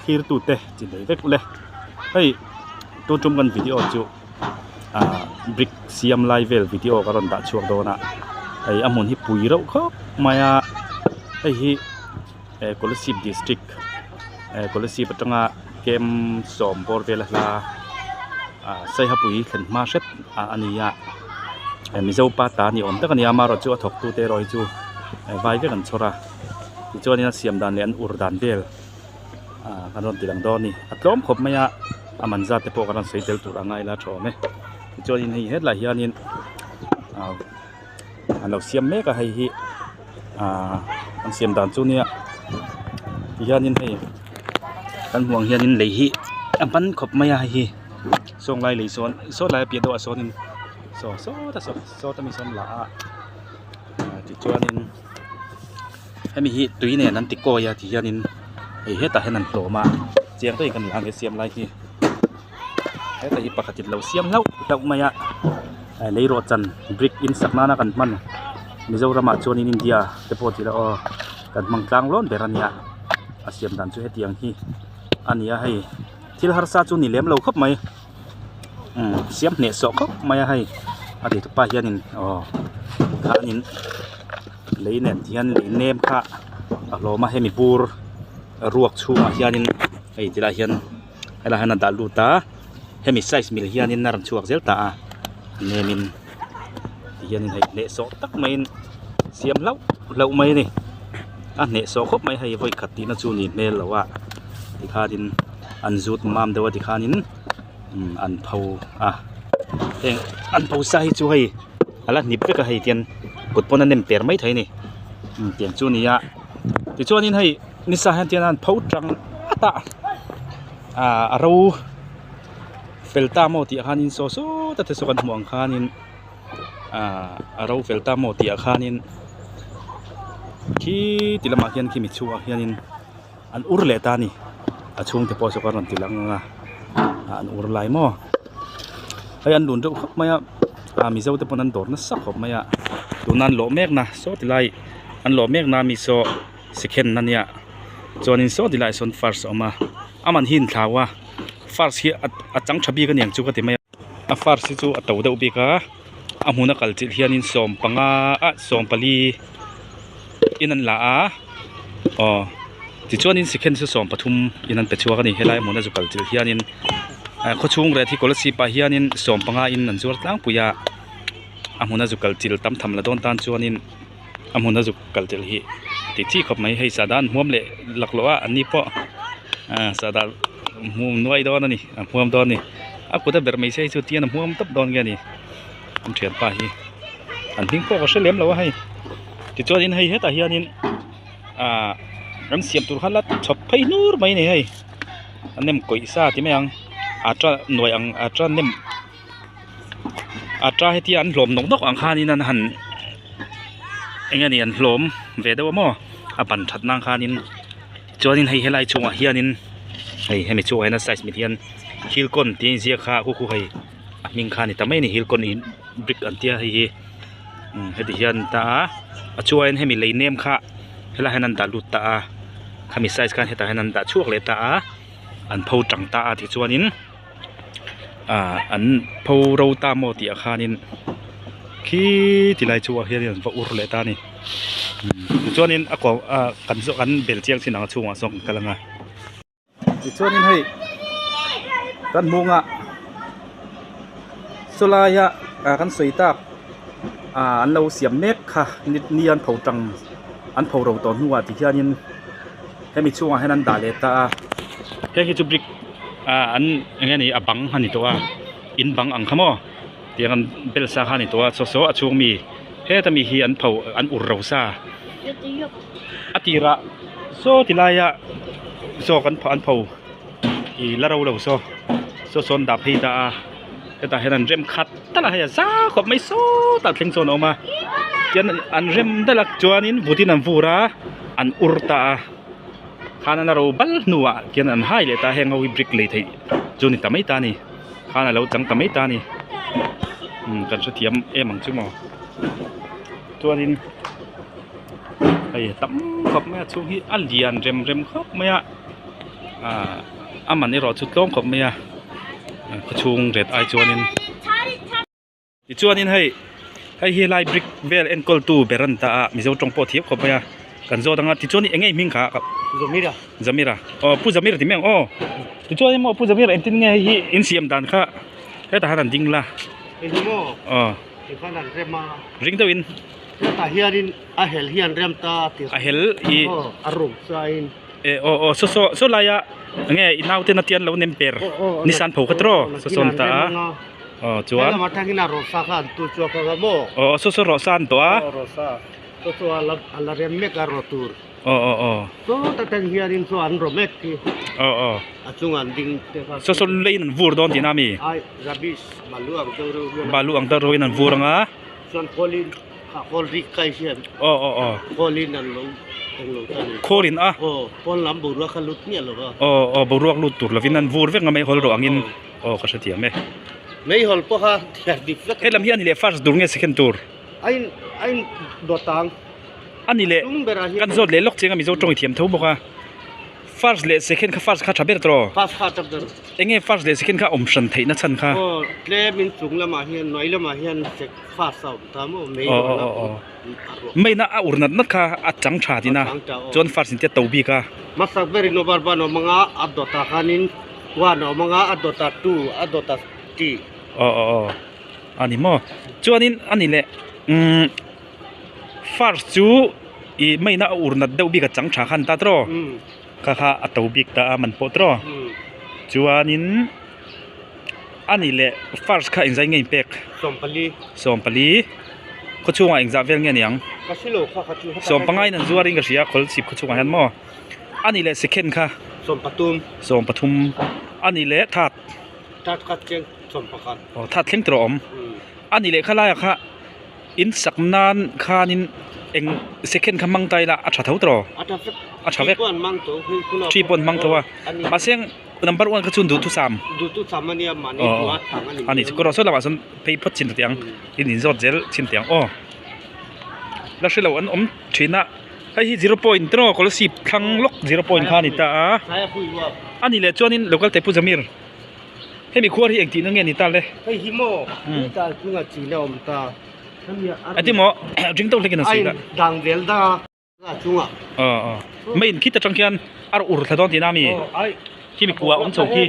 Thlir tute chi nei vek ule hei tun tum kan video chu ah brick siam lai vel video ka rawn dah chhuak dawn a hei a hmun hi pui reuh khawp mai a hei hi eh Kolasib district eh Kolasib atanga kem sawm bawr vel a hla ah Saihapui thlen hma hret ah a ni a eh mizo pa ta ni awm tak a ni a amaherawhchu a thawk tute erawh hi chu vai vek an chhawr a tichuanin a siam dan leh an ur dan vel. Ah kan rawn ti lang dawn a ni a tlawm khawp mai a a man zat te pawh kan rawn sawi tel tur anga ila tha awm e tichuanin hei hetlai hianin ah an lo siam mek a hei hi ah an siam dan chu nia tihianin hei kan hmuh ang hianin lei hi a ban khawp mai a hei hi sawn lai lei sawn saw lai a piah deuhah sawnin saw sawta saw sawta mi sawn la a ah tichuanin. Hemi hi tui nen an ti kawi a ti hianin hei hetah hian an hlawm a chiang takin kan lang he siam lai hi hetah hi pakhatin lo siam hlauh hlauh mai a lei rawh chan brick in sak nana kan hman Mizoramah chuanin India te pawh tih loh aw kan hmang tlang lawn ber a nia a siam dan chu hetiang hi a ni a hei thil harsa chu ni lem lo khawp mai umm siam hneh sawh khawp mai a hei a ti tupa hianin aw khanin. Lei nen hian lei nem kha a hlawm a hemi bur ruak chhungah hianin hei ti lai hian helai hian a dah lut a hemi size mil hianin a rawn chhuak zel ta a nemin ti hianin hei hnehsawh tak maiin siam hlauh hlauh mai a ni a hnehsawh khawp mai hei vawi khat tihna chu ni hmel lo a tikhanin an zut mam deuh a tikhanin an pho a heng an pho sa hi chu hei. A la hnip vek a hei tian kut pawn a nem per mai thei a ni tiang chu a ni a tichuanin hei nisa hian tian an pho tang at a ah a ro fel ta maw tih ah khanin saw sawt a te saw kan hmuh ang khanin ah a ro fel ta maw tih ah khanin khi ti lamah khian khimi chhungah khianin an ur leh ta a ni a chhungte pawh saw ka rawn ti lang ang a an ur lai maw hei an lun deuh khawp mai a ah mizo te pawn an dawr nasa khawp mai a tuna an lawh mek na saw ti lai an lawh mek na mi saw second ania chuanin saw ti laiah sawn first a awm a a man hi a inthlau a first hi a chang tha bik aniang chu ka ti mai a a first hi chu a to deuh bik a a hmun a kal chilh hianin sawmpanga ah sawmpali in an la a aw tichuanin second chu 13 in an pe chhuak a ni helai hmuna zu kal chilh hianin khawchhung ret hi kolasib ah hianin 15 in an zuar tlangpui a a hmuna zu kal chilh tam tham la dawn tan chuanin a hmuna zu kal chilh hi tih chi khawp mai hei sahdah an hmuam leh laklawh a an ni pawh sahdah hmuam nuai dawn a ni a hmuam dawn a ni a kut a berh mai se hi chu tian a hmuam tawp dawn nge a ni an thianpa hi an hming pawh ka hre lem lo a hei tichuanin hei hetah hianin ahh an siam tur kha la chhawp phei hnur mai a ni hei a nem kawih sa ti mai ang ata nuai ang ata nem ata hetia an hlawm nawk nawk ang khanin an han eng nge ni an hlawm ve deuh a maw a ban that nan khanin chuanin hei helai chungah hianin hei hemi chungah hian a size mit hian thil kawn tih a inziak kha khu khu hei a hming kha a ni ta mai a ni hilkawn in brick an tia hei hi heti hian an ta a a chuain hemi lei nem kha helaiah hian an dah lut ta a khami size khan hetah hian an dah chhuak leh ta a an pho tang ta a tichuanin ah an pho ro ta maw tih ah khanin khi ti lai chu ah hian an va ur leh ta a ni tichuanin a kawr ah kan zawh kan bel chiang chin ang a chhungah sawn kan kal ang a. Tichuanin hei kan hmunga saw laia ah kan sawi tak ah an lo siam mek kha ni an pho tang an pho ro tawh hnuah ti hianin hemi chhungah hian an dah leh ta a heng hi chu brick ah an eng nge ni a bang a ni tawh a in bang ang kha maw tiang an bel sa kha a ni tawh a saw saw a chhung mi heta mi hi an pho an ur ro sa a tirah saw ti laia saw kan an pho ih la ro lo saw saw sawn dah phei ta a hetah hian an rem khat talh a hei a za khawp mai sawtah thleng sawn a awm a tian an rem daih a chuanin vutin an vur a an ur ta a khan an ro bal hnuah khian an hai leh ta a heng ho hi brick lei theih chu a ni ta mai ta a ni khan a lo chang ta mai ta a ni umm kan hrethiam em ang chu maw chuanin hei a tam khawp mai a chhung hi a lian rem rem khawp mai a. Ahh a man erawh chu tlawm khawp mai a khawchhung ret ai chuanin tichuanin hei hei hi lai brick vel enkawl tu ber a ni ta a mizo tawng pawh thiam khawp mai a kan zawt ang a tichuan eng nge hming kha Zamira Zamira aw pu Zamira ti mai ang aw tichuanin maw pu Zamira engtin nge hei hi in siam dan kha hetah hian an ding la engmaw aw tikhan an rem a ring deuhin hetah hianin a hel hi an rem ta a ti a hel i aw a rum chuain Eh aw aw saw saw saw laia enge i naute na tian lo nem per Nissan pho kha tiraw saw saw an ta a aw chuan aw saw saw rawh sa an tawh a aw aw aw aw aw saw saw leiin an vur dawn tihna ami balu ang deuh reuhin an vur ang a. Aw aw aw Khawrin a aw aw boruak lut tur lovin an vur vek ang a meihawl rawh angin aw ka hrethiam e helam hi a ni leh first tur nge second tur a ni leh kan zawt leh lawk chiang a mizo tawng i thiam tho bawk a. First leh second kha first kha tha ber tawh. First kha tha ber. Enge first leh second kha awm hran theih na chhan kha? Aw tlem in chung lamah hian hnuai lamah hian sek first a awm ta maw mei rawh na a ruah. Mei na a ur nat nat kha a chang tha tih na chuan first in tia to bik a. Hmasak ber in over ban a awm anga a dawt ah khanin one a awm anga a dawt ah two a dawt ah three. Aw aw aw a ni maw chuanin a ni leh umm. First chu ih maina a ur nat deuh bik a chang tha khan ta tawh kha kha a to bik ta a man pawh tawh chuanin a ni leh first kha engzai nge inpek sawmpali khaw chhungah engzah vel nge niang sawmpangai in an zuar in ka hria khawl chhip khaw chhungah hian maw a ni leh second kha sawmpathum a ni leh third aw third thleng tur a awm a ni leh khalaiah kha. In sak nan khanin eng second kha hmang ta ila a tha tho tawh a tha vek thi pawh an hmang tho a mahse number one kha chuan duhthusam aw ani chu kawr saw lamah sawn phei phawt chin teh ang in inzawt zel chin teh ang aw la hrelo an awm thin a hei hi zero point te rawh kawlsip thlang lawk zero point kha a ni ta a ani leh chuanin local te pu Zamir. Hemi khuar hi engtihna nge ni ta le? Hei hi maw hetah chungah china awm ta. A ti maw ring deuh hlekin an sawi dah. A in dang vel dang a chungah. Aw aw mei in khit atang khian a rawn ur thla dawn tihna ami? Khi mi kua awm chho khi.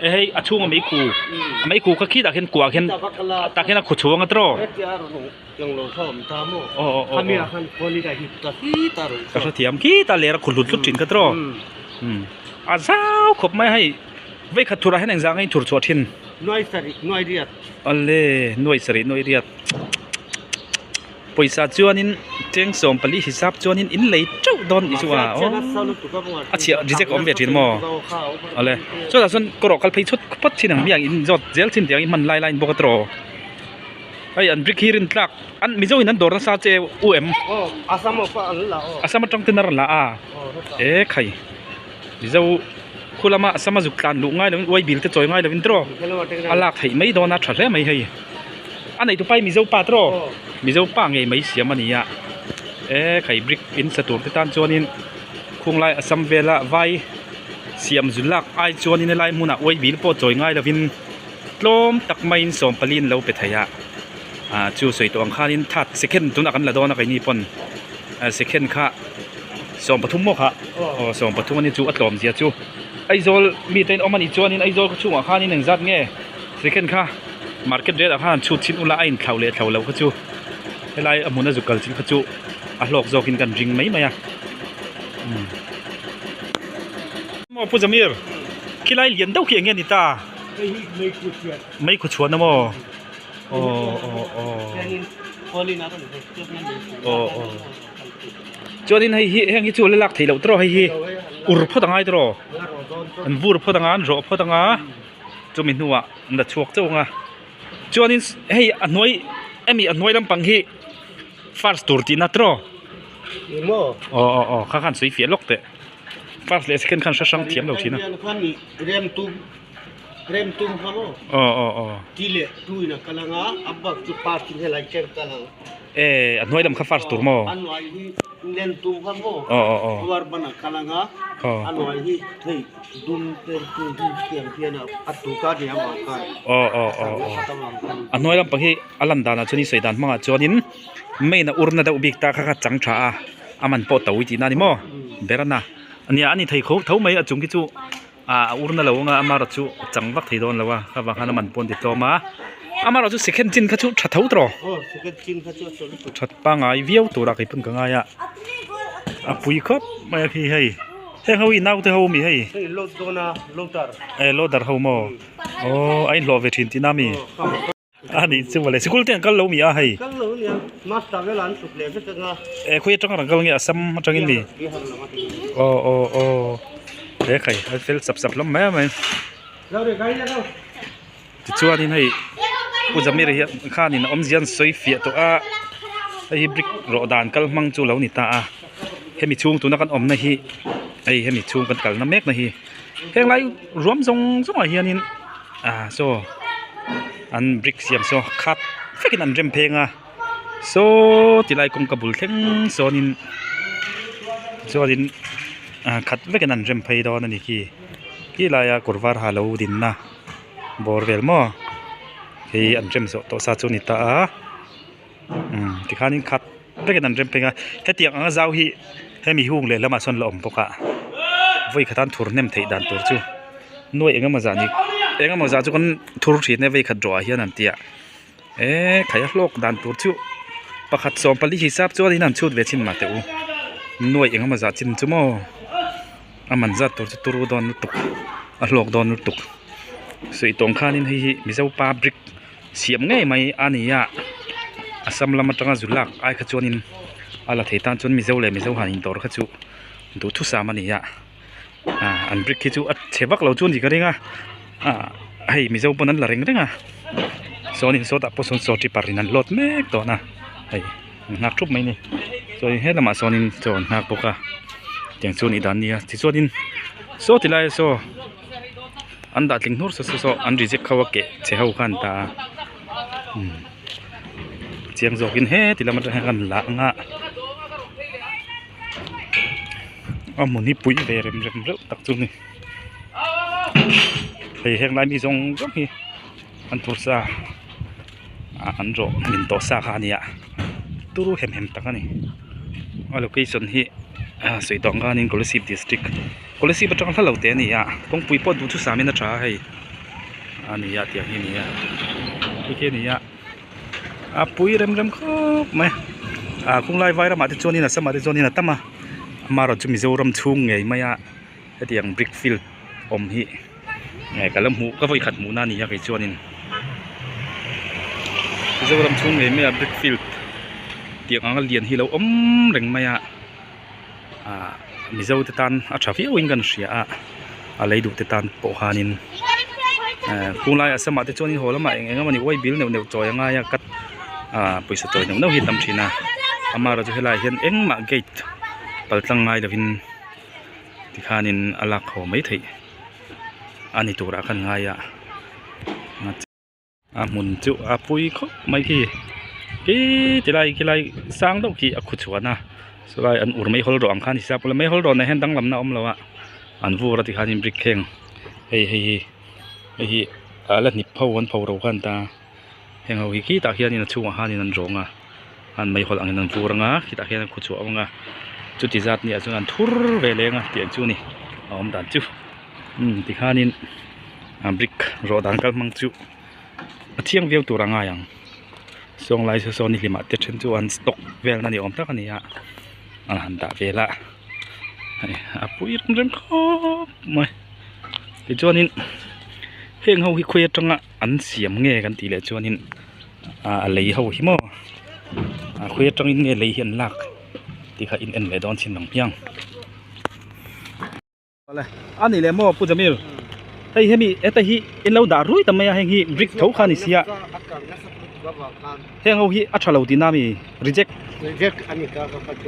E hei a chhunga mei khu mei khu kha khitah khian kuah khian tah khian a khu chhuang a tiraw? Aw aw aw ka hrethiam khitah ler a khu hlut hlut thin kha tiraw? A zau khawp mai a hei vei khat thurah hian engzah nge in thur chhuah thin? Nuai sarih nuai riat. Awle nuai sarih nuai riat pawisa chuanin cheng sawm pali hisap chuanin in lei teuh dawn tih chu a a chhiah reject awm ve thin maw awle chutah chuan kaw rawh kal phei chhut phawt thin ang hmiang in zawt zel thin tiang in hman lai lai in bawk a tawh. Hei an brick hi rin tlak an Mizo in an dawr nasa che u em? Aw Assam aw pawh an la aw. Assam atang ten a rawn la a. E khai Mizo khu lama Assam a zuk tlan luh ngai lovin uai bil te chawi ngai lovin tiraw a lak theih mai dawn a tha hle mai hei. A nei tupa hi Mizo pa tiraw Mizo pa ngei mai siam a ni a. E khai brick in sa tur te tan chuanin khunglai Assam vela vai siam zun lak ai chuanin helai hmunah uai bil pawh chawi ngai lovin. Tlawm tak maiin sawm pali an lo pe thei a, ah chu sawi tawh ang khanin third second tunah kan la dawn a keini pawn second kha 13 maw kha aw 13 a ni chu a tlawm zia chu Aizawl mite in awm a nih chuanin Aizawl khaw chhungah khanin engzat nge second kha market rate ah khan han chhut chhin ula a inthlau leh thlau lo kha chu helai a hmun a zuk kal chin kha chu a hlawk zawkin kan ring mai mai a umm. Maw Pu Zamir khilai lian deuh khi eng nge ni ta? Mei khu chhuan a maw? Aw aw aw aw aw chuanin hei hi heng hi chu la lak theih loh tawh hei hi ur phawt a ngai tawh an vur phawt anga an rawh phawt anga chumi hnuah an la chhuak chauh anga chuanin hei a hnuai hemi a hnuai lampang hi first tur tihna tawh aw aw aw kha khan sawi fiah lawk teh. First leh second khan hre hrang thiam lo thin a. Aw aw aw. E a hnuai lam kha first tur maw? len tum kha maw a var ban a kal anga a hnuai hi hei dum te chu hi tiang hian a tuk a nia vang khan a hnuai lampang hi a lan danah chuan i sawi dan hmangah chuanin main a urna deuh bik ta kha kha chang tha a a man pawh to i tihna a ni maw berana nia a ni thei kho tho mai a chung khi chu ah a urna lo anga amarawh chu a chang vak thei dawn lo a kha vang khan a man pawh an ti tlawm a amarawh chu second chin kha chu tha tho tawh that pangai viau turah kei pawn ka ngai a a pui khawp mai a khi hei heng ho hi naute ho ami hei e loader ho maw aw a inhlawh ve thin tihna ami. A nih chu mawle sikul te an kal lo mi a hei. Kal lo nia master vel an chhuk leh vek anga. E khawi atanga rawn kal nge Assam atangin mi. Aw aw aw he khai a fel sap sap hlawm mai mai. Tichuanin hei Pu Zamir hi khanin a awmzia an sawi fiah tawh a hei hi brick rawh dan kal hmang chu lo ni ta a hemi chhung tuna kan awmna hi hei hemi chhung kan kalna mek na hi. Heng lai ruam zawng zawngah hianin ah saw an brick siam saw khat vekin an rem pheng a saw ti lai kawngka bul thleng sawnin chuanin ah khat vekin an rem phei dawn a ni khi khi laia kawr var ha lo dinna bawr vel maw hei an rem zawh tawh sa chu a ni ta a umm tikhanin khat vekin an rem pheng a hetiang anga zau hi hemi hung leh lamah sawn la awm bawk a vawi khat an thur hnem theih dan tur chu nuai eng emaw zah ni eng emaw zah chu kan thur thin e vawi khat rawh ah hian an ti a eee khai a hlawk dan tur chu pakhat sawm pali hisap chuan in an chhut ve thin mah teh u nuai eng emaw zah chin chu maw a man zat tur chu turu dawn lutuk a hlawk dawn lutuk suih tawng khanin hei hi mizo pa brick. Siam ngei mai a ni a Assam lam atanga zu lak ai kha chuanin a la thei tan chuan Mizo leh Mizo han indawr kha chu duhthusam a ni a ah an brick hi chu a chhe vak lo chu a ni ka ring a ah hei Mizo pawn an la reng reng a sawnin sawtah pawh sawn saw tipper in an load mek dawn a hei an nghak thup mai a ni chuan he lamah sawnin chaw an nghak bawk a tiang chu a nih dan a ni a tichuanin saw ti lai saw. An dah tling hnur saw saw saw an reject ho a keh chhe ho kha an ta a umm chiang zawkin heti lam atang hian kan la ang a a hmun hi pui ve rem rem reuh tak chu a ni hei heng lai mi zawng zawng hi an tur sa ah an rawh min tawh sa kha a ni a turu hem hem tak a ni a location hi ah sawi tawh ang khanin kolasib district kolasib atanga hla lo teh a ni a kawngpui pawh duh thusam in a tha a hei a ni a tiang hi a ni a hei khi a ni a a pui rem rem khawp mai ah khunglai vai ramah te chuanin assam ah te chuanin a tam a amaherawh chu mizoram chhung ngei mai a hetiang brick field awm hi nge ka la hmuh ka vawi khat hmuhna a ni a kei chuanin Mizoram chhung ngei mai a brick field tiang anga lian hi lo awm reng mai a ah Mizo te tan a tha viau in kan hria a a lei duh te tan pawh khanin eh khung lai Assam ah te chuanin haw lamah eng eng emawni uai bil neuh neuh chawi a ngai a cut ah pawisa chawi neuh neuh hi a tam thin a amaherawhchu chu helaiah hian engmah gate pal tlang ngai lovin. Tikhanin a lak haw mai theih a ni turah khan ngai a a hmun chu a pui khawp mai khi khi ti lai khi lai sang deuh khi a khu chhuan a chulai an ur meihawl rawh ang khan hisap ula meihawl rawh nen hian danglamna a awm lo a an vur a tikhanin brick kheng hei hei hi hei hi a la hnip ho an pho ro khan ta heng ho hi khitah hianin a chhungah khanin an rawng a an meihawl angin an vur anga khitah khian an khu chhuah ang a chuti zat ni ah chuan an thur ve leng a tih ang chu a ni a awm dan chu umm tikhanin a brick rawh dan kal hmang chu a thiang viau tur a ngai ang sawn lai saw saw ni hlimah te then chu an stock vel na ni awm tak a ni a an han dah vel a hei a pui rem rem khawp mai tichuanin heng ho hi khawi atanga an siam nge kan tih leh chuanin ah a lei ho hi maw a khawi atangin nge lei hi an lak tih kha in en leh dawn chin ang hmiang awle a nih leh maw pu Jamil hei hemi heta hi in lo dah rui ta mai a heng hi brick tho kha a ni sia heng ho hi a tha lo tihna ami reject reject a ni ka ka chu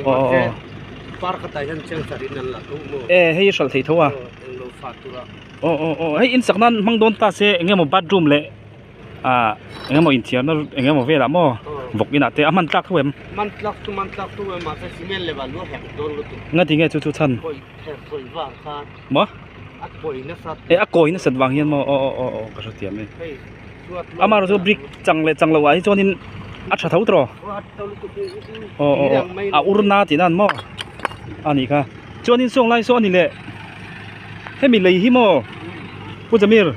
par khatah hian cheng in an la duh maw e hei a hralh theih tho a englo fa tura Aw aw aw hei in sak nan hmang dawn ta se eng emaw bathroom leh ah eng emaw inthiarna eng emaw velah maw Aw. Vawk inah te a hman tlak tho em? Man tlak chu man tlak tho em mahse cement leh balu a hek dawn lutuk. Nga ti nge chu chu chhan? Kawi her kawi vang khan. Maw? A kawi nasat. E a kawi nasat vang hian maw aw aw aw aw ka hrethiam e. Hei chuat Amaherawh chu brick chang leh chang loh ah hi chuanin a tha tho tawh. Aw aw aw a ur na tih nan maw a nih kha chuanin sawng lai saw a ni leh hemi lei hi maw Pu Jamir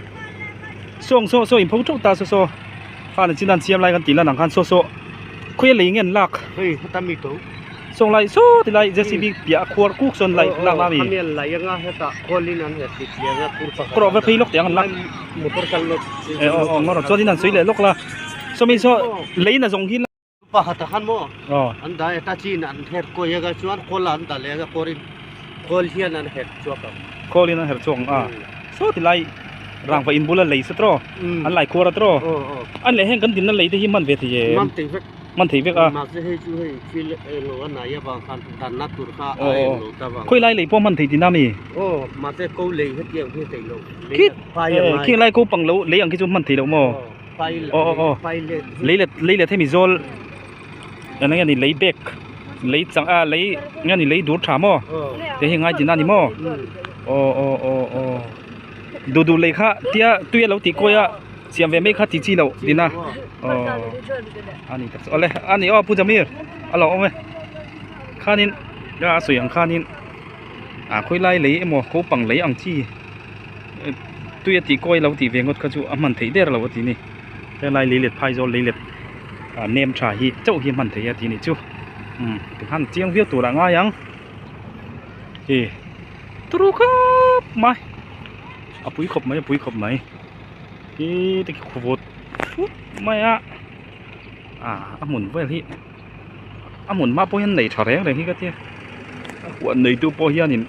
sawng saw saw inpho theuh ta saw saw khan chin an siam lai kan tih lan ang khan saw saw khawi a lei nge an lak sawng lai saw ti lai J C B piah a khuar kuk sawn laih lak na a ni kawr va phei lawk teh ang an lak eh aw aw ngaw chuanin an sawi leh lawk la sawmi saw lei na zawng hi Pakhat ah khan maw an dah e ta chin an her kawi anga chuan kawl an dah leh anga kawrin kawl hian an her chhuak ang. Kawl in an her chhuak ang a saw ti lai rangva in bula lei sa tawh an lai khuar a tawh an leh heng kan dinna lei te hi hman ve thei em? Hman thei vek. Hman thei vek a. Mahse hei chu hei thil eng lo a nai avang khan danna tur kha a eng lo ta vang. Khawi lai lei pawh hman thei tina mi? Aw mahse ko lei hetiang hi thei lo. Khit khing lai ko pang lo lei ang khi chu hman thei lo maw? Aw aw aw lei let lei let hemi zawl eng nge ni lei bag lei chang ah lei eng nge ni lei dur tha maw te hi ngai tina ni maw aw aw aw aw duh duh lei kha tia tui a lo tih kawi a siam ve mai kha ti chi loh tina aw a ni tak chu awle a ni aw pu Jamir a lo awm e khanin a sawi ang khanin ah khawilai lei emaw ko pang lei ang chi. Tui a tih kawi lo tih ve ngawt kha chu a hman theih der lo a ti ni. Helai lei let phai zawl lei let ah nem tha hi chauh hi a hman theih a ti nih chu. Umm tikhan chiang viau tur ah ngai ang. Hi turu khawp mai a pui khawp mai a pui khawp mai hi te khi khawvawt fut mai a ah a hmun vel hi a hmun hma pawh hian nei tha reng reng hi ka tia a huan neitu pawh hianin.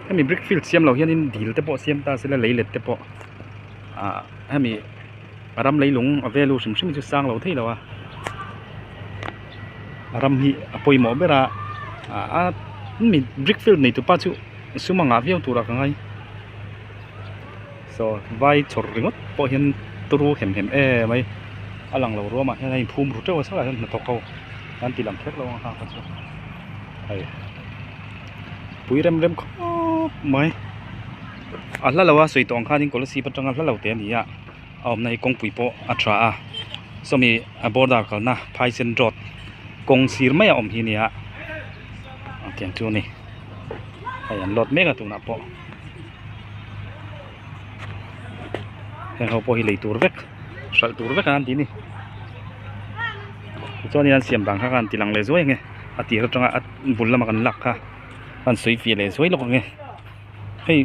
Hemi brick field siam loh hianin dil te pawh siam ta sela lei let te pawh ah hemi ram leilung a value hrim hrim hi chu sang lo thei lo a ram hi a pawimawh ber a ah hemi brick field nei tupa chu sum a ngah viau turah ka ngai saw vai chhawr ringawt pawh hian turu hem hem em mai a lang lo ruamah hian a inphum ru teuh a sawlaiah hian hnathawk ho an ti lang kher lo ang a kha chu hei. Pui rem rem khawp mai a hla lo a sawi tawh ang khanin kolasib atanga hla lo te a ni a a awmna hi kawngpui pawh a tha a sawmi a border kalna phaisen road kawng sir mai a awm hi a ni a tiang chu a ni hei an load mek a tunah pawh heng ho pawh hi lei tur vek hralh tur vek an ti a ni tichuanin an siam dan kha khan ti lang leh zuai ang e a tir atanga a bul lama kan lak kha an sawi fiah leh zuai lawk ang e hei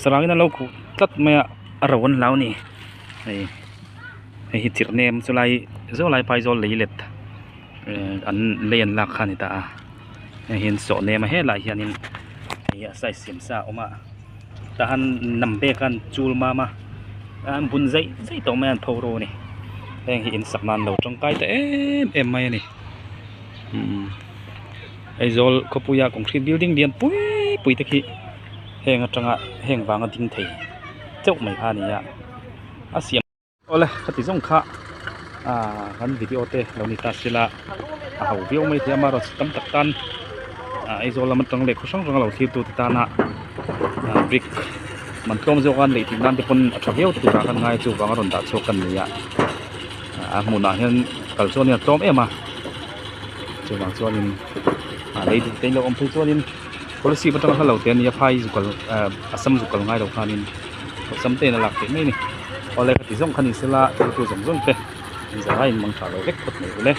sarangin an lo khuh tlat mai a a ro an hlau a ni hei hei hi chirh nem chulai zawlai phaizawl lei let ehh an lei an lak kha a ni ta a hei hian sawh nem a helaiah hianin hei a size siam sa a awm a tahan nam bek a an chul mam a an bun zaih zaih tawh mai a an pho ro a ni heng hi in sak nan lo tangkai ta em em mai a ni. Umm Aizawl khawpuia concrete building lian pui pui te khi heng atanga heng vanga ding thei chauh mai kha a ni a a siam awle khati zawng kha ah kan video te lo ni ta sela a ho viau mai thei a amaherawhchu tam tak tan ah Aizawl lam atang leh khaw hrang hrang a lo thlir tu te tana ah brick man tlawm zawk a an neih theih nan te pawn a tha viau turah khan ngai chu vang a rawn dah chhuak ka ni a. A hmunah hian kal chuan in a tlawm em a chuvang chuanin a lei duh te in lo awm phei chuanin policy atanga hla lo te ania phai zu kal ah assam zu kal ngai lo khanin awlsam te in a lak theih mai a ni awle ka ti zawng kha ni sela thiltu zawng zawng te in zah laiin mang tha lo vek phawt mai ule.